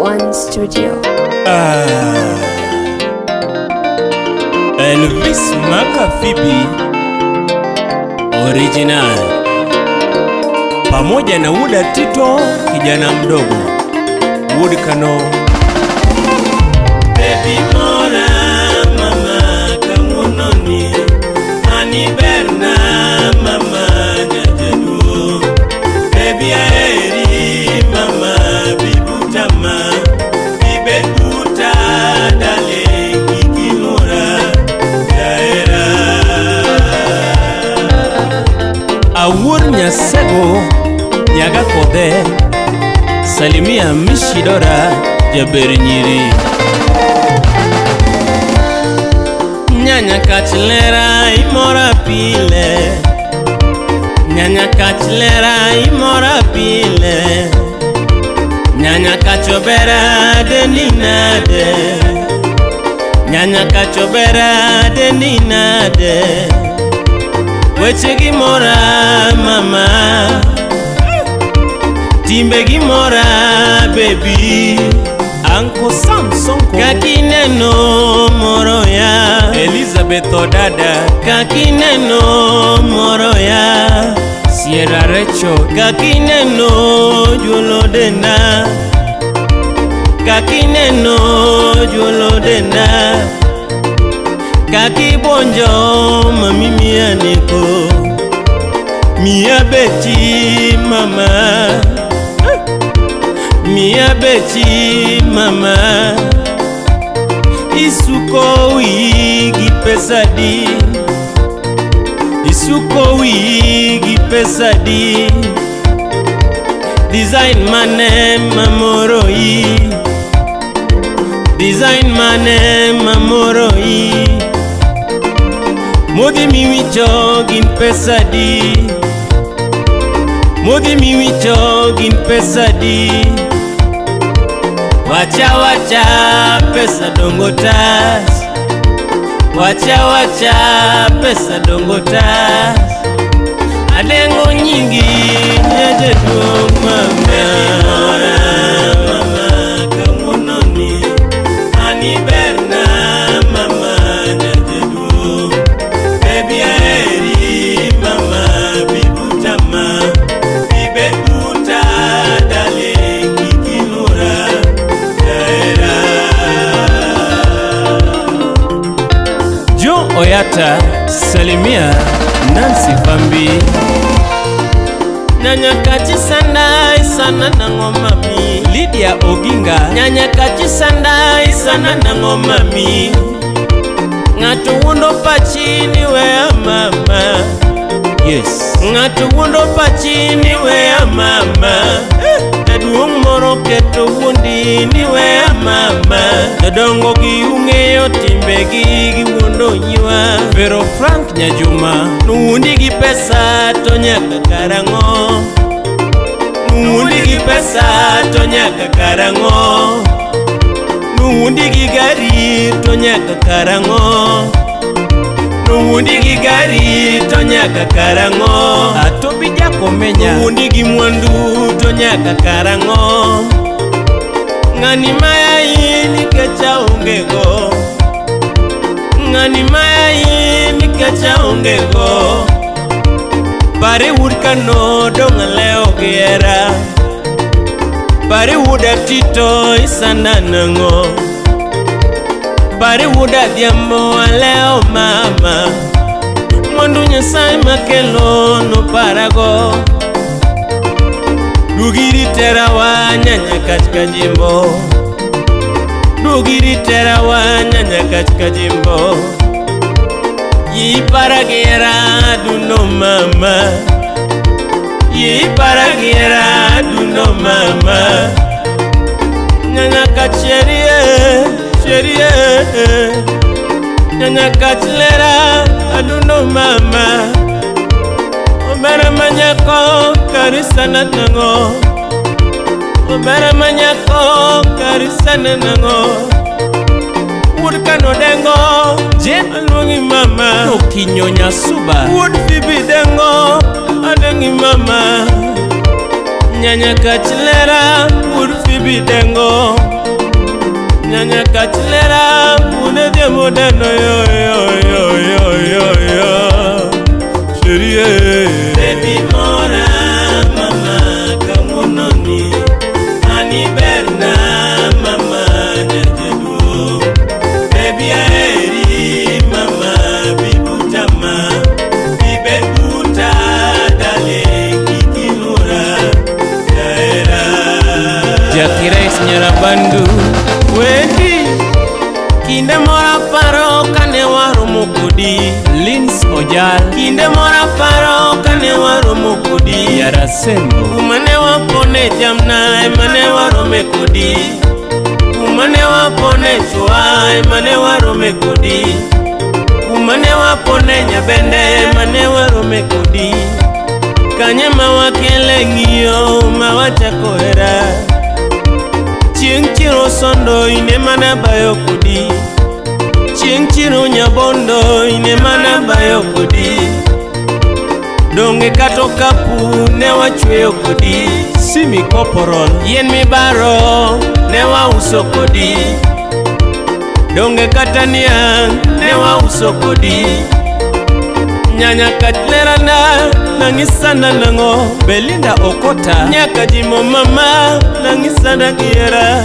One Studio. Ah. Elvis Makafibi Original pamoja na Wuda Tito kijana mdogo Wood Kano. Baby mora mama kawuononi ani berna mama nyajaduo. Baby aheri mama bibutama ibed buta darling kik iluora jahera. Awuor Nyasego nyaga kodhe salimia Mishidora jaber nyiri. Nyanya kachlera imora pile. Nyanya kachlera imora pile. Nyanya kachobera deninade. Nyanya kachobera deninade. Weche gi mora mama. Timbe gi mora baby. Uncle Sam Sonko Kakineno moro ya. Elizabeth Odada Kakineno moro ya. Sierra Recho Kakineno juolo denda. Kakineno juolo denda. Kakibwonjo mami miya neko. Miya beti mama. Miya beti mama. Isuko wiyi gi pesa di. Isuko wiyi gi pesa di. Design mane mamoroi. Design mane mamoroi. Modhi miwicho gin pesa di. Modhi miwicho gin pesa di. Wacha wacha pesa dongo tas. Wacha wacha pesa dongo tas. Adengo nyingi nyajaduong' mama. Mama kawuononi ani berna mama nyajaduong'. Baby aheri mama bibutama ibed buta darling kik iluora jahera. Joe Oyata salimia Nancy Fambi. Nyanya kachisanda isana nang'o mami. Lydia Oginga Nyanya kachisanda isana nang'o mami. Ng'ato wuondo pachi ni weya mama. Yes. Ng'ato wuondo pachi ni weya mama. Jaduong' moro keto wuondi ni weya mama. Jodongo gi ung'eyo timbegi giwuondo nyiwa. Vero Frank Nyajuma Nuwuondi gi pesa to nyaka karang'o. Nuwuondi gi pesa to nyaka karang'o. Nuwuondi gi gari to nyaka karang'o. Nuwuondi gi gari to nyaka karang'o. Atobi Jakomenya Nuwuondi gi mwandu to nyaka karang'o. Ng'ani mayai nikech aonge go. Ng'ani mayai nikech aonge go. Pare wuod Kano dong' alewo gi hera. Pare wuod Atito isanda nang'o. Pare wuod Adhiambo alewo mama. Mwandu Nyasaye makelo noparago. Dugiri terawa nyanya katika jimbo. Dugiri terawa nyanya katika jimbo. Yiparagira duno mama. Yiparagira duno mama. Nyanya kacherie cherie. Nyanya kachlera aduno mama. Omera manyako karisana nang'o. Omera manyako karisana nang'o. Wuod Kano dengo Jen aluongi mama. Okinyo Nyasuba Wuod Fibi dengo adengi mama. Nyanya kachlera wuod Phoebe Dengo. Nyanya kachlera wuod Odhiambo Dano yo yo yo yo yo yo. Cherie. Baby mora mama kawuono ni ani berna mama jajaduo. Baby aheri mama bibutama bibed buta darling kik iluora jahera. Jackie Rice Nyarabandu Wendi kinde moro aparo kane waromo kodi. Lins Ojal. Kinde moro aparo kane waromo kodi. Yarasembo. Kuma ne wapone jamna ema ne warome kodi. Kuma ne wapone chwa ema ne warome kodi. Kuma ne wapone nyabende ema ne warome kodi. Kanye ma wakele ng'iyo ma wachako hera. Chieng' chiro sondo ine mana bayo kodi. Chieng' chiro nyabondo ine mana bayo kodi. Donge kata okapu ne wachweyo kodi. Simi Corporal. Yien mibaro ne wauso kodi. Donge kata niang' ne wauso kodi. Nyanya katlerana nang'isana nang'o. Belinda Okota. Nyaka jimo mama nang'isana giera.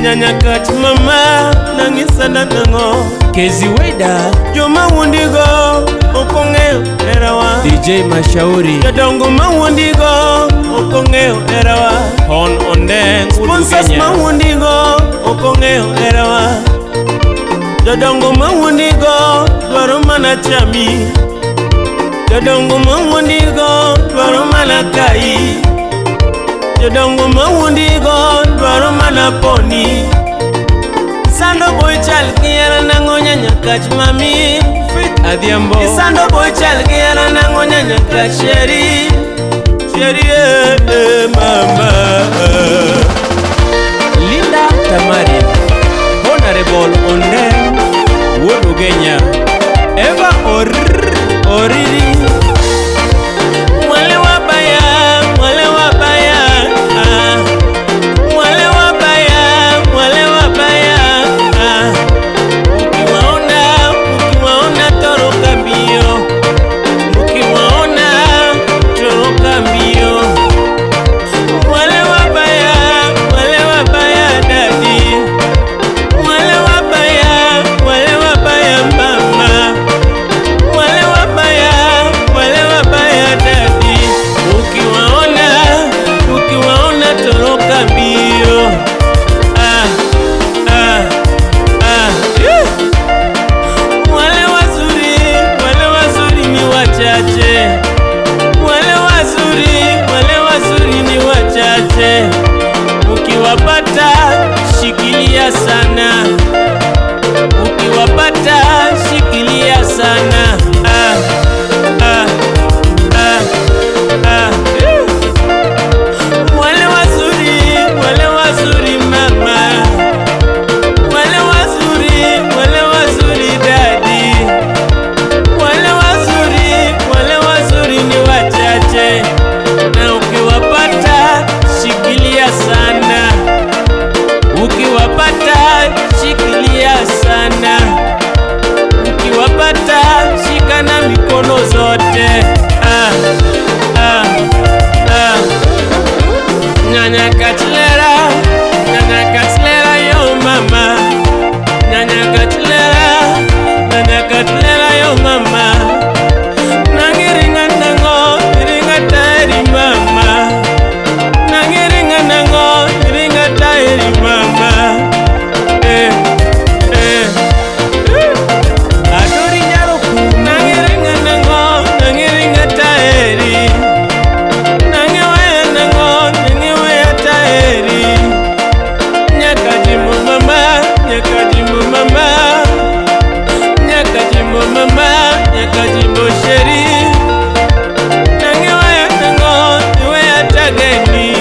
Nyanya kach mama nang'isana nang'o. Kezi Weda. Joma wuondigo ok ong'eyo herawa. DJ Mashauri. Jodongo ma wuondigo ok ong'eyo herawa. Hon Ondeng. Sponsors ma wuondigo ok ong'eyo herawa. Jodongo ma wuondigo dwaro mana chami. Jodongo ma wuondigo dwaro mana kai. Jodongo ma wuondigo dwaro mana poni. Sando boy chal gi hera nang'o nyanya kach mami. Faith Adhiambo. Isando boy chal gi hera nang'o nyanya kach chérie. Chérie eh, eh, mama. Linda Tamari. Honorable Ondeng. Wuod Ugenya. Eva Oriri. Wale wabaya, wale wabaya, ah. Wale wabaya, wale wabaya, ah. Ukiwaona, ukiwaona toroka mbio. Ukiwaona toroka mbio. Wale wabaya, wale wabaya daddy. Wale wabaya, wale wabaya mama. Wale wabaya, wale wabaya daddy. Ukiwaona, ukiwaona toroka mbio. Ah, ah, ah. Yeah. Wale wazuri, wale wazuri ni wachache. Wale wazuri, wale wazuri ni wachache. Ukiwapata shikilia sana. Ukiwapata shikilia sana. Ah, ah, ah, ah. Eh. Wale wazuri, wale wazuri mama. Wale wazuri, wale wazuri daddy. Wale wazuri, wale wazuri ni wachache. Na ukiwapata shikilia sana. Ukiwapata shikilia sana. Ukiwapata shika na mikono zote. Ah, ah, ah. Nyanya kachlera, nyanya kachlera yo mama. Nyanya kachlera, nyanya kachlera yo mama. Nangiringa nango, ringa taeri mama. Nangiringa nango, ringa taeri mama. Eh, eh, eh. Adori Nyaroku. Nangiringa nango, nangiringa taeri. Nangiweya nango, nangiweya taeri. Nyaka jimo mama, nyaka jimo mama. Nyaka jimo mama, nyaka jimo chérie. Nangiweya nango, niweya tageni.